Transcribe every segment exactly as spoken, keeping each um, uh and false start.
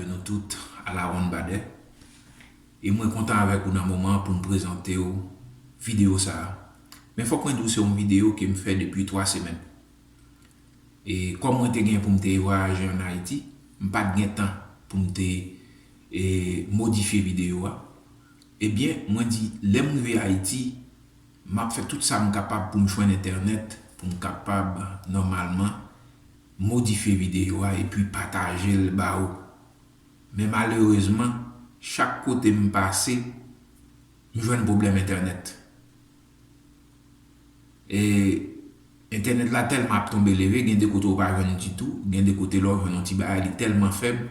Nou tout a la ronn badè. E mwen kontan avèk ou nan moman an pou m prezante w videyo sa a. Men fòk mwen di w se yon videyo ke m fè depi twa semèn. E kòm mwen te gen pou m te vwayaje ann Ayiti, m pa t gen tan pou m te, e, modifye videyo a. Ebyen, mwen di, lè m rive Ayiti, m ap fè tout sa m kapab pou m jwenn entènèt, pou m kapab, nòmalman, modifye videyo a epi pataje l ba ou. Men malerezman, chak kote m pase, m jwenn pwoblèm entènèt. E entènèt la tèlman ap tonbe leve, gen de kote ou pa jwenn ditou, gen de kote lè w jwenn yon ti bagay, li tèlman fèb.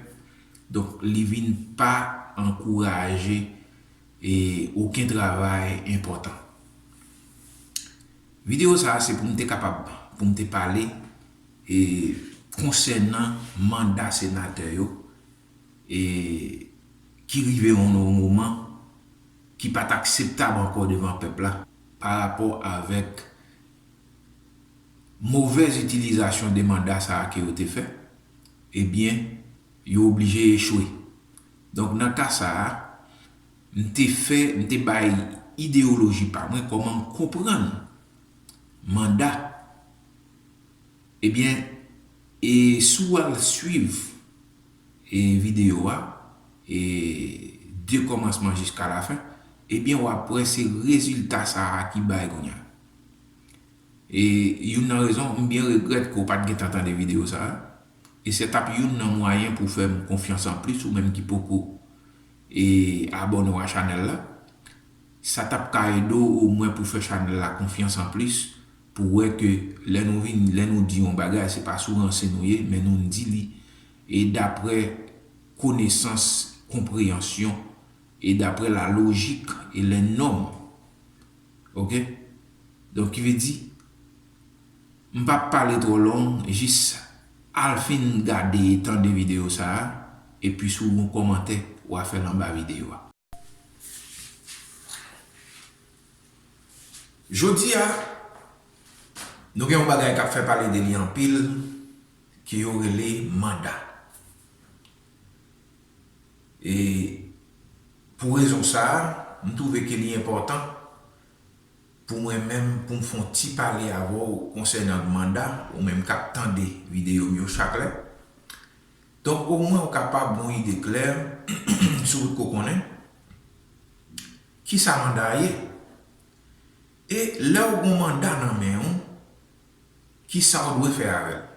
Donk, li vin pa ankouraje, e, okenn travay enpòtan. Videyo sa a se pou m te kapab, pou m te pale, e, konsènan manda senatè yo, e, ki rive yon moman ki pa t akseptab ankò devan pèp la pa rapò avèk movèz itilizasyon de manda sa a ke yo te fè, ebyen, yo oblije echwe. Donk, nan ka sa a, m te fè, m te bay ideyoloji pa mwen, kòman m konprann manda. Ebyen, e si w al swiv, e videyo a, e de kòmansman jiska lafen, ebyen, w ap wè se rezilta sa a ki bay kounye a. E youn nan rezon, m byen regrèt ke w pa t gentan tande videyo sa a. E se t ap youn nan mwayen pou w fè m konfyans anplis, ou menm ki poko, e, abòne w a chanèl la. Sa t ap ka ede w omwen pou fè chanèl la konfyans anplis, pou w wè ke lè nou vin, lè nou di yon bagay, se pa sou ranse nou ye, men nou di li, e daprè konesans, konpreyansyon, e daprè la lojik e lè nòm. Oke? Donk, ki vle di, m p ap pale twò long, jis al fin gade, tande videyo sa a, epi si w gen yon kòmantè, w a fè l anba videyo a. Jodi a, nou gen yon bagay k ap fè pale de li anpil, ke yo rele manda. E pou rezon sa a, m twouve ke li enpòtan pou mwen menm, pou m fè yon ti pale avè w konsènan manda, ou menm k ap tande videyo m yo chak lè. Donk, omwen ou kapab gen yon ide klè, si w poko konnen, kisa manda ye. E lè w gen yon manda nan men w, kisa w dwe fè avè l.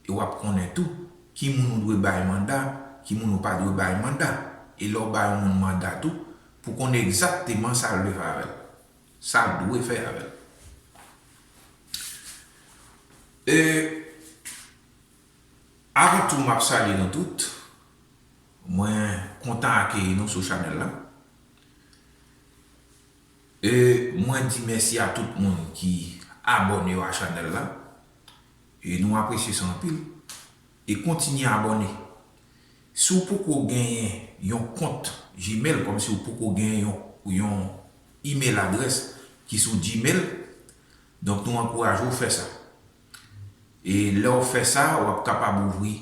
E w ap konnen tou ki moun ou dwe bay manda, ki moun ou pa dwe bay manda. E lè w bay yon moun manda tou, pou konnen egzakteman sa l dwe fè avè l. Sa l dwe fè avè l. E avan tou, m ap salye nou tout. Mwen kontan akeyi nou sou chanèl la. E mwen di mèsi a tout moun ki abòne yo a chanèl la. E nou apresye sa anpil. E kontinye abòne. Si w poko genyen yon kont Gmail, kòmsi w poko genyen yon, yon email adrès ki sou Gmail, donk nou ankouraje w fè sa. E lè w fè sa, w ap kapab ouvri,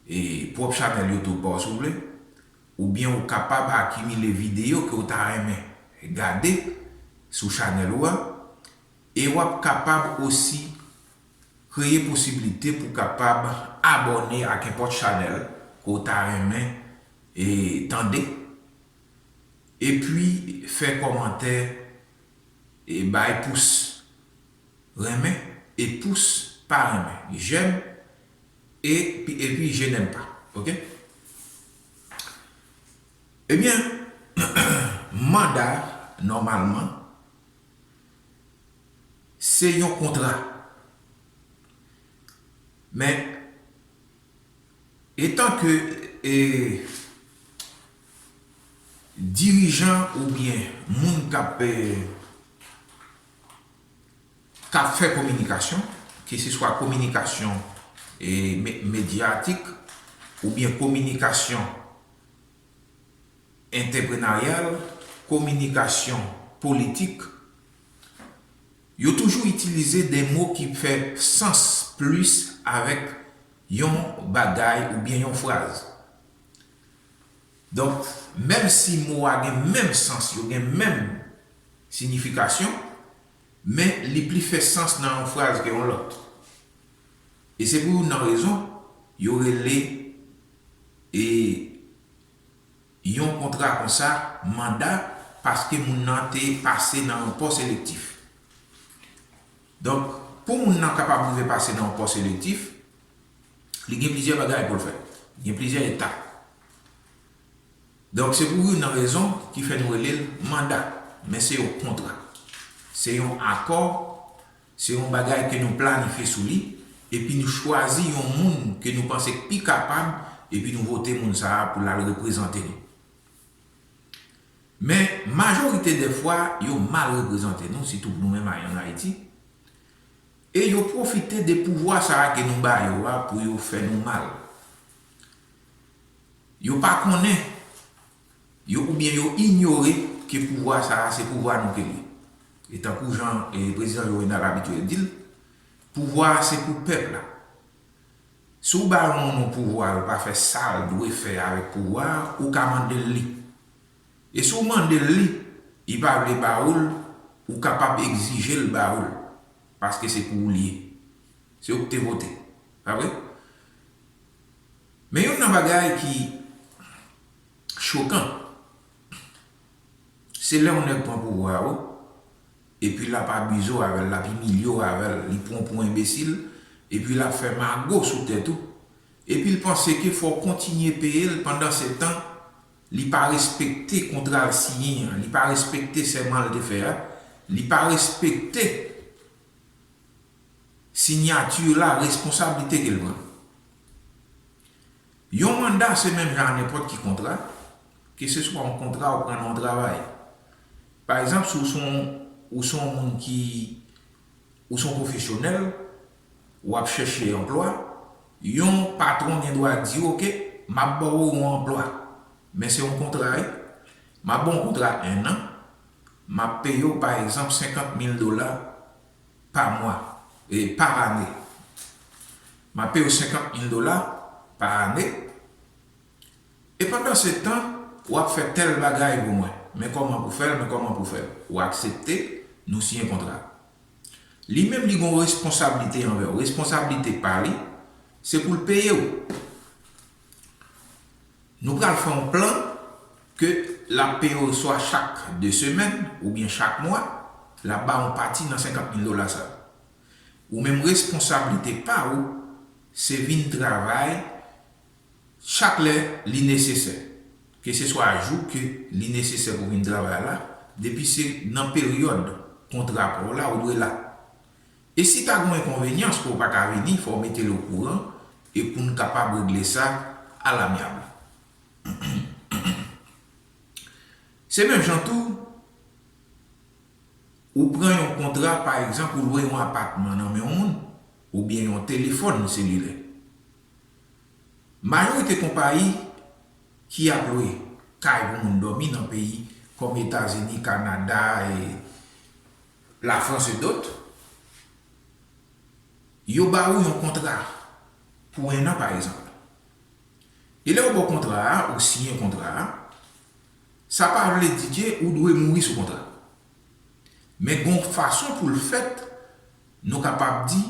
e, pwòp chanèl YouTube pa w, si w vle, oubyen ou kapab akimile videyo ke w ta renmen gade sou chanèl ou a, e w ap kapab osi kreye posiblite pou w kapab abòne ak nenpòt chanèl ke w ta renmen, e, tande, epi fè kòmantè, e bay pous renmen, e pous pa renmen, j'aime, e, epi je n'aime pas. Oke? Ebyen, manda, nòmalman, se yon kontra. Men, etan ke, e, dirijan oubyen moun k ap, e, k ap fè kominikasyon, keseswa kominikasyon, e, me-, medyatik oubyen kominikasyon antreprenaryal, kominikasyon politik, yo toujou itilize de mo ki fè sans plis avèk yon bagay oubyen yon fraz. Donk, menm si mo a gen menm sans, yo gen menm siyifikasyon, men li pli fè sans nan yon fraz ke yon lòt. E se pou youn nan rezon yo rele e yon kontra konsa manda, paske moun nan te pase nan yon pòs elektif. Donk, pou moun nan kapab rive pase nan yon pòs elektif, li gen plizyè bagay pou l fè. Li gen plizyè etap. Donk, se pou youn nan rezon ki fè nou rele l manda, men se yon kontra. Se yon akò, se yon bagay ke nou planifye sou li, epi nou chwazi yon moun ke nou panse k pi kapab, epi nou vote moun sa a pou l al reprezante nou. Men, majorite dè fwa, yo mal reprezante nou, sitou nou menm an Ayiti, e yo pwofite de pouvwa sa a ke nou ba yo a pou yo fè nou mal. Yo pa konnen, yo oubyen yo inyore ke pouvwa sa a se pouvwa nou ke li ye. E tankou jan e prezidan Jovenel abitye di l, pouvwa a se pou pèp la. Si w ba yon moun yon pouvwa, l pa fè sa l dwe fè avèk pouvwa a, ou ka mande l li. E si w mande l li, li pa vle ba ou l, ou kapab egzije l ba ou l, paske se pou ou l ye. Se ou k te vote. Pa vre? Men youn nan bagay ki chokan, se lè yon nèg pran pouvwa a, epi l ap abize w avè l, l ap imilye w avè l, li pran w pou enbesil, epi l ap fè mago sou tèt ou, epi l panse ke fò w kontinye peye l, pandansetan, li pa respekte kontra l siyen an, li pa respekte sèman l te fè a, li pa respekte siyati la, responsablite ke l pran. Yon manda se menm jan a nenpòt ki kontra, keseswa yon kontra ou pran nan yon travay. Pa egzanp, si w se yon, ou se yon moun ki, ou se yon pwofesyonèl, w ap chèche anplwa, yon patwon gen dwa di w, "Oke, m ap ba w yon anplwa." Men se yon kontra, wi. M ap ba w yon kontra en an, m ap peye w, pa egzanp, senkant mil dola pa mwa, e pa ane. M ap peye w senkant mil dola pa ane. E pandansetan, w ap fè tèl bagay pou mwen. Men kòman pou fè l, men kòman pou fè l. Ou aksepte, nou siyen kontra. Li menm, li gen yon responsablite anvè w. Responsablite pa li, se pou l peye w. Nou pral fè yon plan ke l ap peye w swa chak de semèn oubyen chak mwa, l ap ba w yon pati nan senkant mil dola sa. Ou menm, responsablite pa ou, se vin travay chak lè li nesesè. Keseswa jou ke li nesesè pou vin travay la, depi se nan peryòd kontra pa w la, ou dwe la. E si ta gen yon enkonvenyans ke w pa ka vini, fò w mete l okouran e pou n kapab regle sa alamiab. Se menm jan tou, ou pran yon kontra, pa egzanp, ou lwe yon apatman nan men yon moun, oubyen yon telefòn selilè. Majorite konpayi ki ap lwe kay pou moun dòmi nan peyi kòm Etazini, Kanada, e Lafrans e dòt, yo ba ou yon kontra pou en an, pa egzanp. E lè yo ba w kontra a, ou siyen kontra a, sa pa vle di ke ou dwe mouri sou kontra. Men gen yon fason pou l fèt, nou kapab di,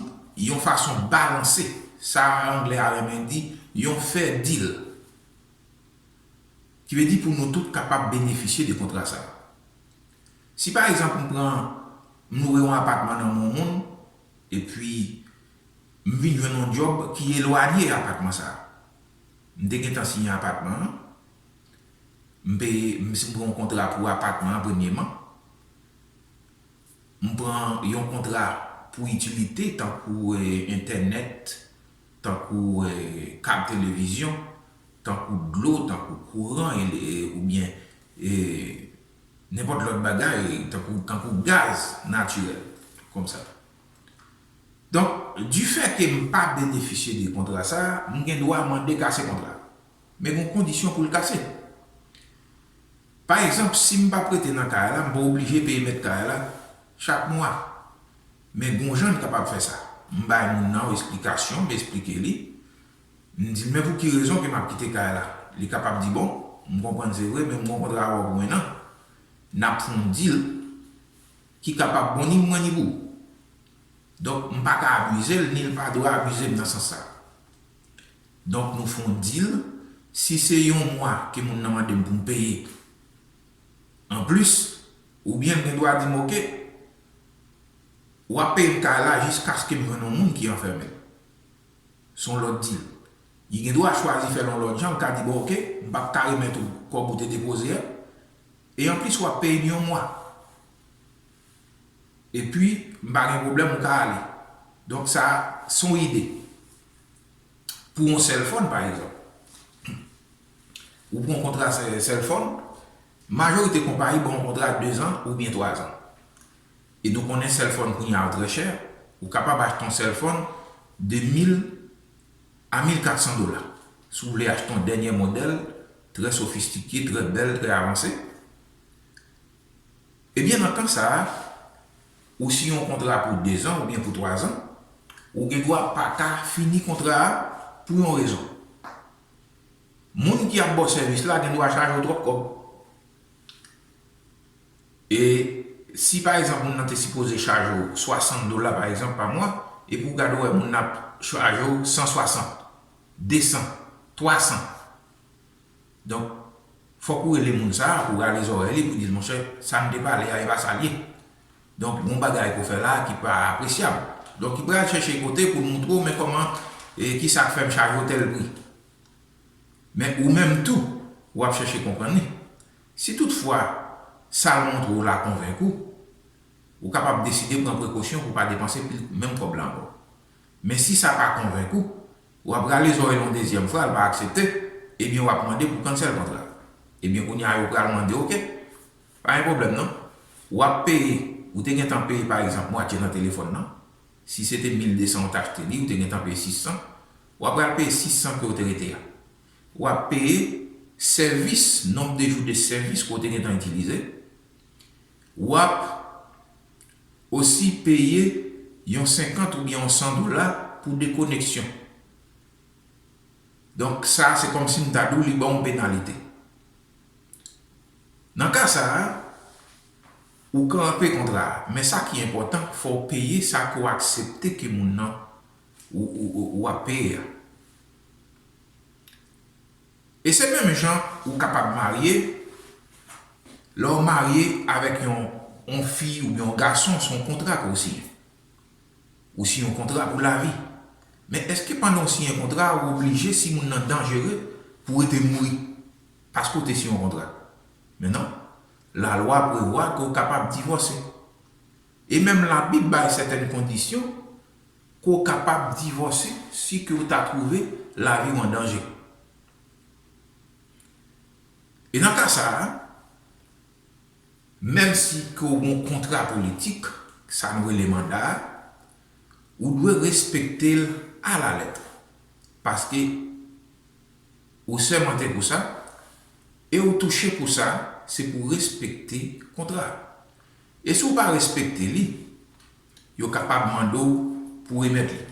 yon fason balanse. Sa anglè a renmen di, yon fair deal. Ki vle di pou nou tout kapab benefisye de kontra sa a. Si pa egzanp, m pran, m lwe yon apatman nan men yon moun, epi m vin jwenn yon djòb ki elwanye apatman sa a. M te gentan siyen apatman an, m peye, m, m pran yon kontra pou apatman an premyèman. M pran yon kontra pou itilite tankou, e, entènèt, tankou, e, kab televizyon, tankou dlo, tankou kouran, e, e, oubyen, e, nenpòt lòt bagay, tankou, tankou gaz natirèl, kòmsa. Donk, difè ke m pa benefisye de kontra sa a, m gen dwa mande kase kontra a. Men gen kondisyon pou l kase. Pa egzanp, si m pa p rete nan kay la, m pa oblije peye mèt kay la chak mwa. Men gen yon jan li kapab fè sa. M bay moun nan yon esplikasyon, m esplike li. M di l, "Men pou ki rezon ke m ap kite kay la?" Li kapab di, "Bon, M konprann se vre, men m gen yon kontra avè w pou en an. N ap fè yon deal ki kapab bon ni pou mwen ni pou ou. Donk, m pa ka abize l, ni l pa dwe abize m nan sans sa. Donk, nou fè yon deal. Si se yon mwa ke moun nan mande m pou m peye anplis, oubyen l gen dwa di m, "Oke, w ap peye m kay la jiskaske m jwenn yon moun ki anfèmen l." Se yon lòt deal. Li gen dwa chwazi fè l yon lòt jan, l ka di, "Bon, oke, m p ap ka remèt ou kòb ou te depoze a. E anplis, w ap peye m yon mwa. Epi, m pa gen pwoblèm, ou ka ale." Donk, sa, se yon ide. Pou yon cell phone, pa egzanp, ou pran yon kontra se-, cell phone, majorite konpayi ba w yon kontra dezan oubyen twazan. E nou konnen cell phone kounye a yo trè chè. Ou kapab achte yon cell phone de mil a mil katsan dola. Si w vle achte yon dènye modèl, trè sofistike, trè bèl, trè avanse. Ebyen, nan ka sa a, ou siyen yon kontra pou dezan oubyen pou twazan, ou gen dwa pa ka fini kontra a pou yon rezon. Moun ki ap ba w sèvis la gen dwa chaje w twòp kòb. E si, pa egzanp, moun nan te sipoze chaje w swasant dola, pa egzanp, pa mwa, epi w gade w wè moun nan ap chaje w san swasant, desan, twasan. Donk, fòk ou rele moun sa a, pou w rale zòrèy li, pou w di l, "Monchè, sa n te pale a, e pa sa l ye." Donk, gen yon bagay ke w fè la a ki pa apresyab. Donk, li pral chèche kote pou l montre w, men kòman, e, ki sa k fè m chaje w tèl pri. Men ou menm tou, w ap chèche konprann li. Si toutfwa, sa l montre w la konvenk ou, ou kapab deside pran prekosyon pou w pa depanse pil menm kòb la ankò. Men si sa pa konvenk ou, w ap rale zòrèy l yon dezyèm fwa, l pa aksepte, ebyen w ap mande pou cancel kontra. Ebyen kounye a yo pral mande, "Oke, pa gen pwoblèm non. W ap peye, ou te gentan peye pa egzanp mwatye nan telefòn nan. Si se te mil desan ou t achte li, ou te gentan peye sis san, w ap pral peye sis san ke w te rete a. W ap peye sèvis, nonb de jou de sèvis ke w te gentan itilize. W ap osi peye yon senkant oubyen yon san dola pou dekoneksyon." Donk, sa a, se kòmsi m ta di w li ba w yon penalite. Nan ka sa a, ou kanpe kontra a, men sa ki enpòtan, fò w peye sa ke w aksepte ke moun nan ou, ou, ou, ou ap peye a. E se menm jan ou kapab marye, lè w marye avèk yon, yon fi oubyen yon gason, se yon kontra ke w siyen. Ou siyen yon kontra pou lavi. Men èske pandan w siyen kontra a, ou oblije, si moun nan danjere, pou w rete mouri? Paske w te siyen yon kontra. Men non, lalwa prevwa ke w kapab divòse. E menm Labib bay sètèn kondisyon ke w kapab divòse si ke w ta twouve lavi w an danje. E nan ka sa a, menm si ke w gen yon kontra politik, sa nou rele manda a, ou dwe respekte l alalèt. Paske ou sèmante pou sa, e ou touche pou sa, se pou w respekte kontra a. E si w pa respekte li, yo kapab mande w pou w remèt li.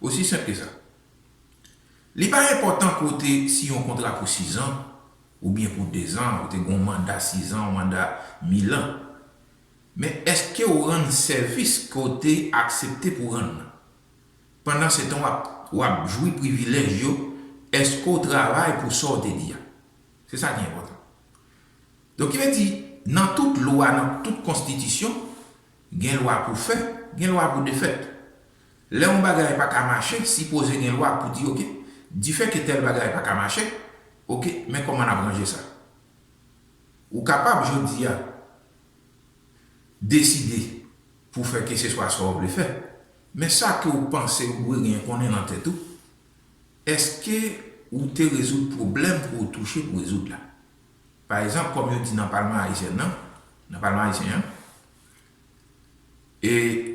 Osi senp ke sa. Li pa enpòtan ke w te siyen yon kontra pou sizan, oubyen pou dezan, ou te gen yon manda sizan, yon manda milan. Men èske w rann sèvis ke w te aksepte pou w rann nan? Pandan se tan w ap, w ap jwi privilèj yo, èske w travay pou sa w te di a? Se sa ki enpòtan. Donk, ki vle di, nan tout lwa, nan tout konstitisyon, gen lwa pou fè, gen lwa pou defèt. Lè yon bagay pa ka mache, sipoze gen lwa pou di, oke, difè ke tèl bagay pa ka mache, oke, men kòman n ap ranje sa? Ou kapab, jodi a, deside pou fè keseswa sa w vle fè. Men sa ke w panse ou dwe gen konnen nan tèt ou, èske ou te rezoud pwoblèm ke w touche pou rezoud la? Pa egzanp, kòm yo di nan palman ayisyen nan, nan palman ayisyen an, e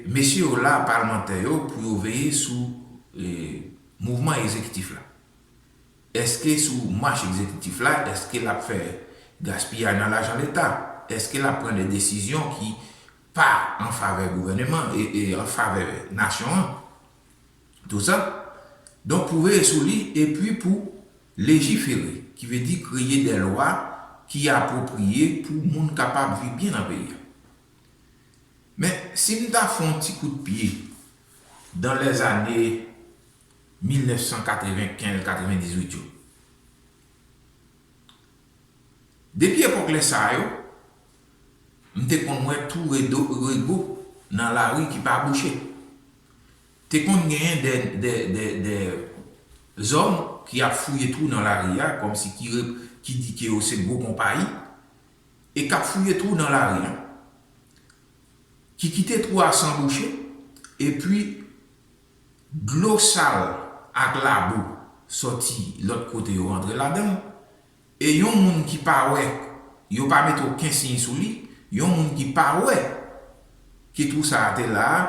mesye yo la, palmantè yo, pou yo veye sou, e, mouvman egzekitif la. Èske sou mach egzekitif la, èske l ap fè gaspiyay nan lajan leta? Èske l ap pran de desizyon ki pa an favè gouvèneman e, e an favè nasyon an? Tou sa. Donk, pou veye sou li, epi pou lejifere. ki vle di kreye de lwa ki apwopriye pou moun kapab viv byen nan peyi a. Men, si m ta fè yon ti kout pye dans les années mil nèf san katrevenkenz, katrevendizuit yo, depi epòk lè sa yo, m te konn wè tou redo, rego nan lari ki pa bouche. Te konn genyen de, de, de, de zòm ki ap fouye twou nan lari a, kòmsi ki, re- ki di ke yo se gwo konpayi, e k ap fouye twou nan lari a, ki kite twou a san bouche, epi dlo sal ak labou sòti lòt kote yo rantre ladan l, e yon moun ki pa wè, yo pa mete okenn siy sou li, yon moun ki pa wè ke twou sa a te la a,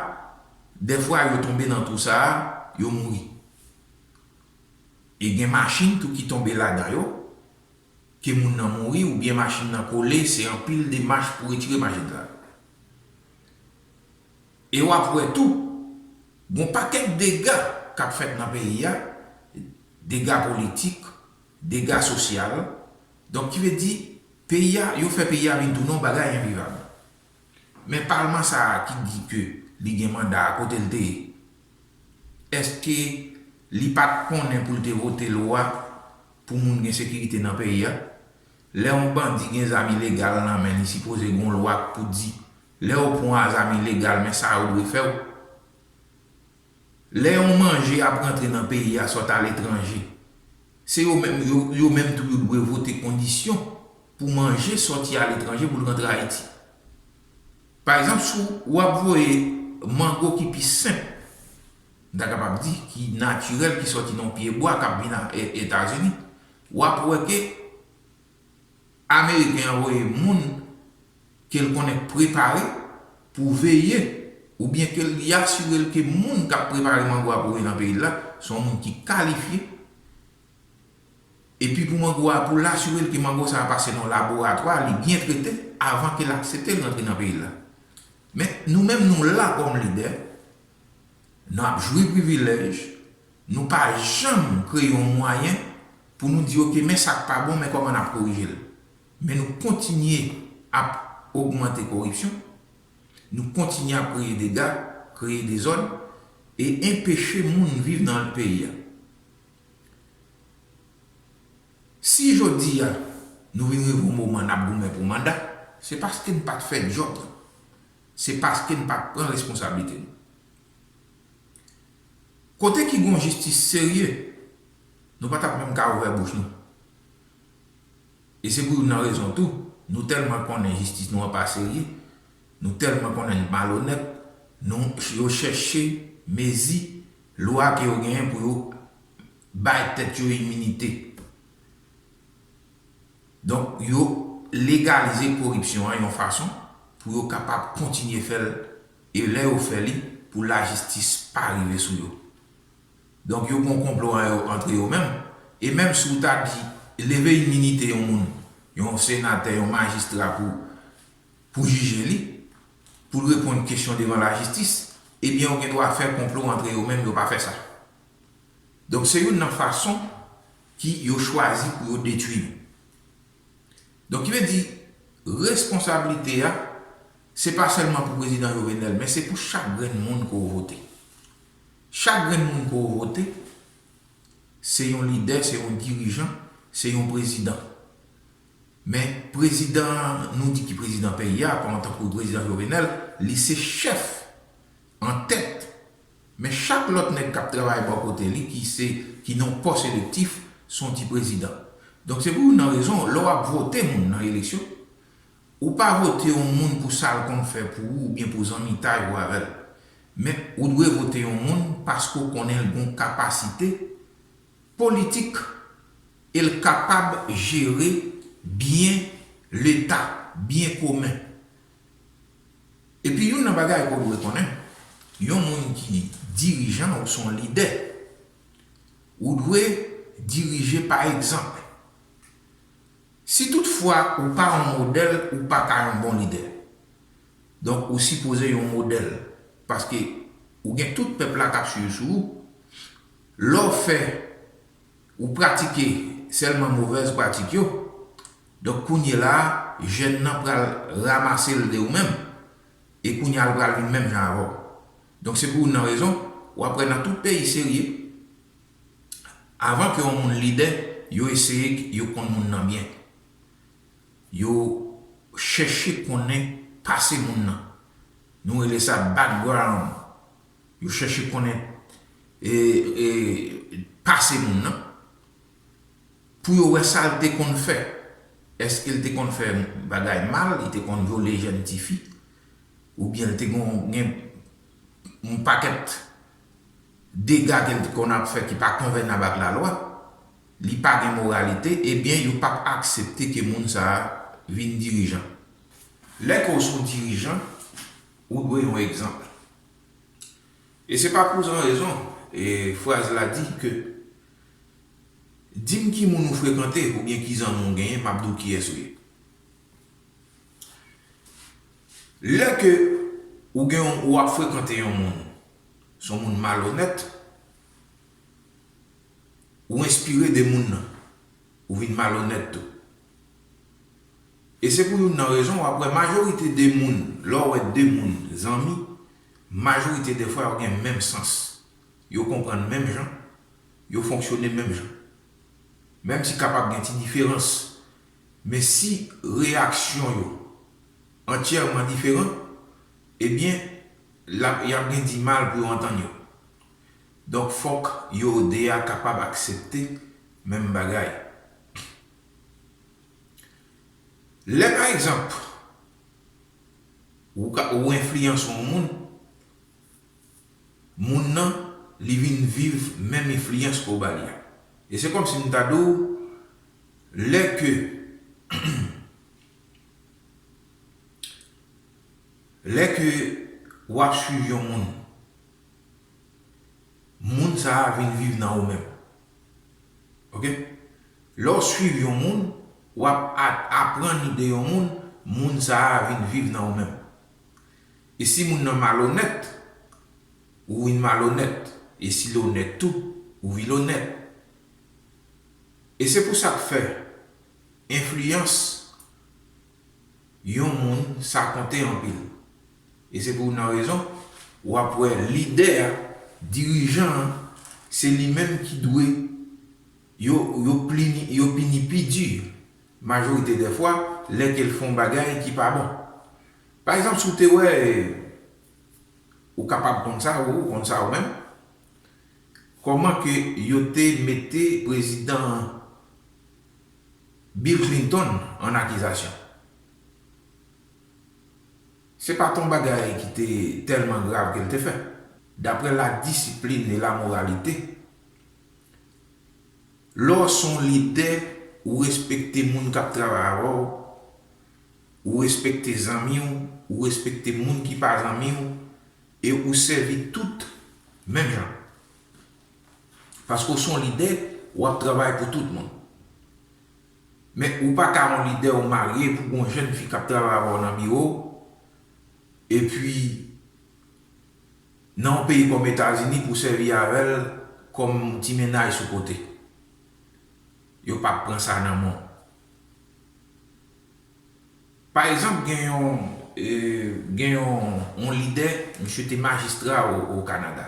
dèfwa yo tonbe nan twou sa a, yo mouri. E gen machin tou ki tonbe ladan yo, ke moun nan mouri oubyen machin nan kole, se anpil demach pou retire machin sa. E w ap wè tou, gon pakèt dega k ap fèt nan peyi a, dega politik, dega sosyal. Donk, ki vle di, peyi a, yo fè peyi a vin tounen yon bagay envivab. Men palman sa a ki di ke li gen manda a, kote l te ye? Èske li pa t konnen pou l te vote lwa pou moun gen sekirite nan peyi a? Lè yon bandi gen zam ilegal nan men li, sipoze gen yon lwa k pou di, lè yo pran w a zam ilegal, men sa yo dwe fè w. Lè yon manje ap rantre nan peyi a sot aletranje, se yo menm, yo, yo menm tou yo dwe vote kondisyon pou manje sòti aletranje pou l rantre Ayiti. Pa egzanp, si w ap voye mango ki pi senp, m ta kapab di ki natirèl, ki sòti nan yon pye bwa k ap vin a E- Etazini, w ap wè ke Ameriken an voye moun ke l konnen k prepare pou veye, oubyen ke li asire l ke moun k ap prepare mango a pou voye nan peyi l la, se yon moun ki kalifye. Epi pou mango a, pou l asire l ke mango sa a pase nan yon laboratwa, li byen trete avan ke l aksepte l rantre nan peyi l la. Men, nou menm nou la kòm lidè, n ap jwi privilèj, nou pa janm kreye yon mwayen pou nou di, oke, men sa k pa bon, men kòman n ap korije l. Men nou kontinye ap ogmante koripsyon, nou kontinye ap kreye dega, kreye dezòd, e enpeche moun viv nan peyi a. Si jodi a, nou vin rive yon moman n ap goumen pou manda, se paske n pa t fè djòb nou. Se paske n pa t pran responsablite nou. Kote ki gon jistis serye, nou pa t ap menm ka ouvè bouch nou. E se pou youn nan rezon tou, nou tèlman konnen jistis nou an pa serye, nou tèlman konnen n malonèt, nou, yo chèche mezi, lwa ke yo genyen pou yo bay tèt yo iminite. Donk, yo legalize koripsyon an yon fason pou yo kapab kontinye fè l, e lè yo fè li, pou lajistis pa rive sou yo. Donk, yo gen yon konplo an yo, antre yo menm, e menm si w ta di, leve iminite yon moun, yon senatè, yon majistra pou, pou jije li, pou l reponn kesyon devan lajistis, ebyen, yo gen dwa fè konplo antre yo menm, yo pa fè sa. Donk, se youn nan fason ki yo chwazi pou yo detwi nou. Donk, ki vle di, responsablite a, se pa sèlman pou prezidan Jovenel, men se pou chak grenn moun ke w vote. Chak grenn moun ke w vote, se yon lidè, se yon dirijan, se yon prezidan. Men prezidan, nou di ki prezidan peyi a, kòm antanke prezidan Jovenel, li se chèf an tèt. Men chak lòt nèg k ap travay bò kote li, ki se, ki nan pòs elektif, se yon ti prezidan. Donk, se pou youn nan rezon, lè w ap vote moun nan eleksyon, ou pa vote yon moun pou sa l konn fè pou ou oubyen pou zanmitay ou avè l. Men, ou dwe vote yon moun paske w konnen l gen yon kapasite politik e l kapab jere byen Leta, byen komen. Epi youn nan bagay ke w dwe konnen, yon moun ki dirijan, ou se yon lidè, ou dwe dirije pa egzanp. Si toutfwa ou pa yon modèl, ou pa ka yon bon lidè. Donk, ou sipoze yon modèl, paske ou gen tout pèp la k ap swiv sou ou. Lè w fè, ou pratike sèlman movèz pratik yo. Donk, kounye la a, jèn nan pral ranmase l de ou menm. E kounye a, l pral vin menm jan avè w. Donk, se pou youn nan rezon, w ap wè nan tout peyi serye, avan ke yon moun lidè, yo eseye yo konn moun nan byen. Yo chèche konnen pase moun nan. Nou rele sa background. Yo chèche konnen e, e, pase moun nan. Pou yo wè sa l te konn fè. Èske l te konn fè bagay mal, li te konn vyole jèn tifi, oubyen l te gon, gen yon pakèt dega ke l te konn ap fè ki pa konvènab ak lalwa, li pa gen moralite, ebyen, yo p ap aksepte ke moun sa a vin dirijan. Lè ke w se yon dirijan, ou dwe yon egzanp. E se pa pou san rezon, e fraz la di ke, di m ki moun ou frekante oubyen ki zanmi w genyen, m ap di w kiyès ou ye. Lè ke ou gen yon, ou ap frekante yon moun, se yon moun malonèt, ou enspire de moun nan, ou vin malonèt tou. E se pou youn nan rezon, w ap wè majorite de moun, lè w wè de moun zanmi, majorite de fwa yo gen menm sans. Yo konprann menm jan, yo fonksyone menm jan. Menm si kapab gen ti diferans, men si reyaksyon yo antyèman diferan, ebyen, l ap, y ap gen dimal pou yo antann yo. Donk, fòk yo de a kapab aksepte menm bagay. Lè, pa egzanp, ou ka, ou enfliyanse yon moun, moun nan, li vin viv menm enfliyans ke w ba li a. E se kòmsi m ta di w, lè ke, lè ke w ap swiv yon moun, moun sa a vin viv nan ou menm. Oke? Lè w swiv yon moun, w ap a-, aprann de yon moun, moun sa a vin viv nan ou menm. E si moun nan malonèt, ou vin malonèt. E si l onèt tou, ou vin onèt. E se pou sa k fè enfliyans yon moun, sa konte anpil. E se pou youn nan rezon, w ap wè lidè a, dirijan an, se li menm ki dwe, yo, yo plini, yo pini pi di, majorite dè fwa, lè ke l fè yon bagay ki pa bon. Pa egzanp, si w te wè, ou kapab konn sa, ou konn sa ou menm, kòman ke yo te mete prezidan Bill Clinton an akizasyon. Se pa t yon bagay ki te tèlman grav ke l te fè. Daprè ladisiplin e lamoralite, lè w se yon lidè, ou respekte moun k ap travay avè w, ou respekte zanmi w, ou respekte moun ki pa zanmi w, e ou sèvi tout menm jan. Paske w se yon lidè, w ap travay pou tout moun. Men ou pa ka yon lidè, ou marye, pou gon jèn fi k ap travay avè w nan biwo, epi nan yon peyi kòm Etazini pou w sèvi avè l kòm ti mennaj sou kote. Yo p ap pran sa nan men w. Pa egzanp, gen yon, e, gen yon, yon lidè, misye te majistra o, o Kanada.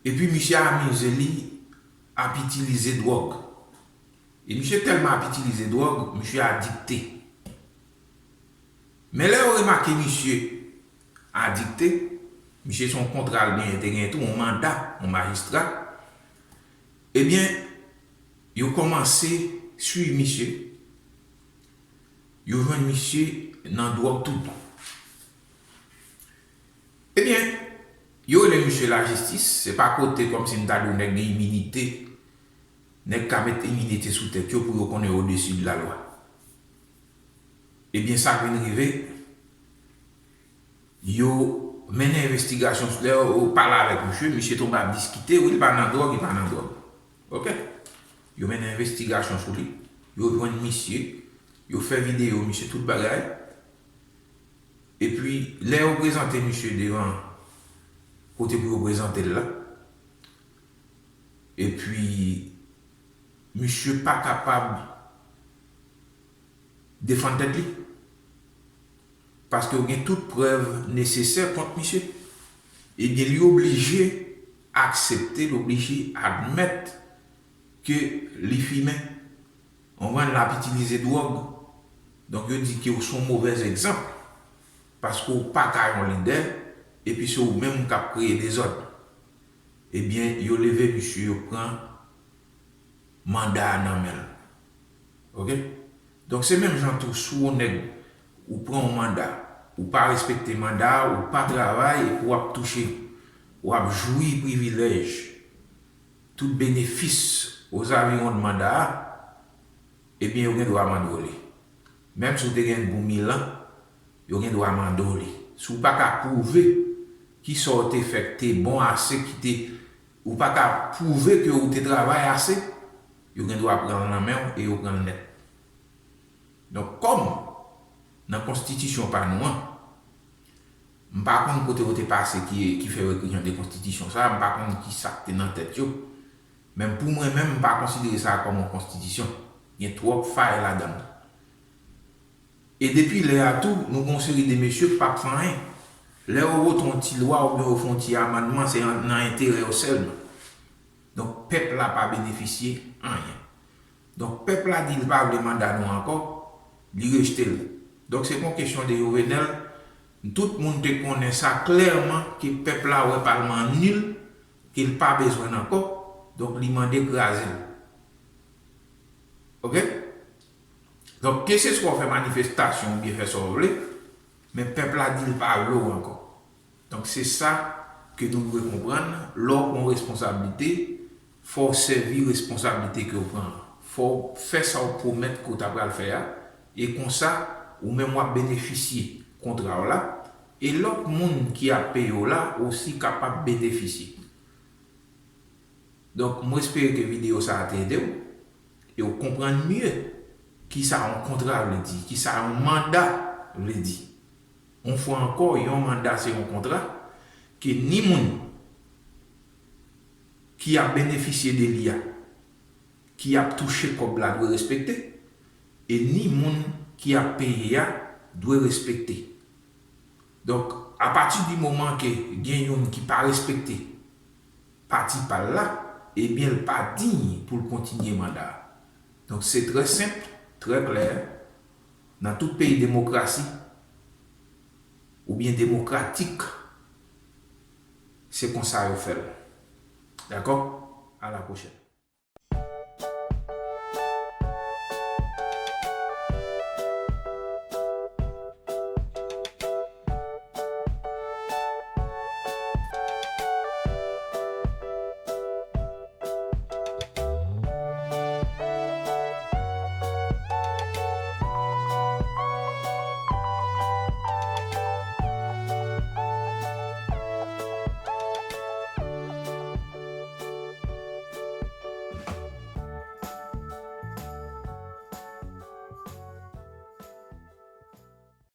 Epi misye amize li ap itilize dwòg. E misye tèlman ap itilize dwòg, misye adikte. Men lè yo remake misye adikte, misye se yon kontra l genyen, te genyen tou, yon manda, yon majistra. Ebyen, yo kòmanse swiv misye. Yo jwenn misye nan dwòg tout bon. Ebyen, yo rele misye lajistis, se pa kote kòmsi m ta di w nèg gen iminite, nèg ka met iminite sou tèt yo pou yo konnen odesi de lalwa. Ebyen, sa k vin rive, yo mennen envestigasyon, lè yo pale avèk misye, misye tonbe ap diskite, wi, li pa nan dwòg, li pa nan dwòg. Oke? Yo mennen envestigasyon sou li, yo jwenn misye, yo fè videyo misye, tout bagay. Epi, lè yo prezante misye devan kote pou yo prezante l la, epi, Misye pa kapab defann tèt li. Paske w gen tout prèv nesesè kont misye. Ebyen, li oblije aksepte, li oblije admèt ke li fimen. Ou konprann, l ap itilize dwòg. Donk, yo di ke w se yon movèz egzanp. Paske w pa ka yon lidè, epi se ou menm k ap kreye dezòd. Ebyen, yo leve misye, yo pran manda a nan men l. Oke? Donk, se menm jan tou, si w nèg, ou pran yon manda, ou pa respekte manda a, ou pa travay, epi w ap touche, w ap jwi privilèj, tout benefis ozaviwon de manda a, ebyen, yo gen dwa mande w li. Menm si w te gen l pou mil an, yo gen dwa mande w li. Si w pa ka pwouve kisa w te fè k te bon ase, ki te, ou pa ka pwouve ke w te travay ase, yo gen dwa pran l nan men w e yo pran l nèt. Donk, kòm nan konstitisyon pa nou an, m pa konn kote yo te pase ki, ki fè yo ekri jan de konstitisyon sa, m pa konn ki sa k te nan tèt yo. Men pou mwen menm, m pa konsidere sa kòm yon konstitisyon. Gen twòp fay ladan l. E depi lè a tou, nou gen yon seri de mesye k p ap fè anyen. Lè yo vote yon ti lwa oubyen yo fè yon ti amannman, se an, nan enterè yo sèlman. Donk, pèp la pa benefisye anyen. Donk, pèp la di l pa vle manda nou ankò, li rejte l. Donk, se pa yon kesyon de Jovenel. Tout moun te konnen sa klèman ke pèp la wè palman an nil, ke l pa bezwen l ankò, donk li mande kraze l. Oke? Donk, keseswa w fè manifestasyon oubyen fè sa w vle, men pèp la di l pa vle w ankò. Donk, se sa ke nou dwe konprann, lè w pran yon responsablite, fò w sèvi responsablite ke w pran an. Fò w fè sa w pwomèt ke w ta pral fè a, e konsa, ou menm w ap benefisye kontra w la, e lòt moun ki ap peye w la osi kapab benefisye. Donk, mwen espere ke videyo sa a te ede w, e w konprann mye kisa yon kontra vle di, kisa yon manda vle di. Yon fwa ankò, yon manda se yon kontra ke ni moun ki ap benefisye de li a, ki ap touche kòb la dwe respekte, e ni moun ki ap peye a dwe respekte. Donk, apati di moman ke gen youn ki pa respekte pati pa l la, ebyen, l pa diy pou l kontinye manda a. Donk, se trè senp, trè klè. Nan tout peyi demokrasi, oubyen demokratik, se konsa yo fè l. Dakò? A la pwochèn.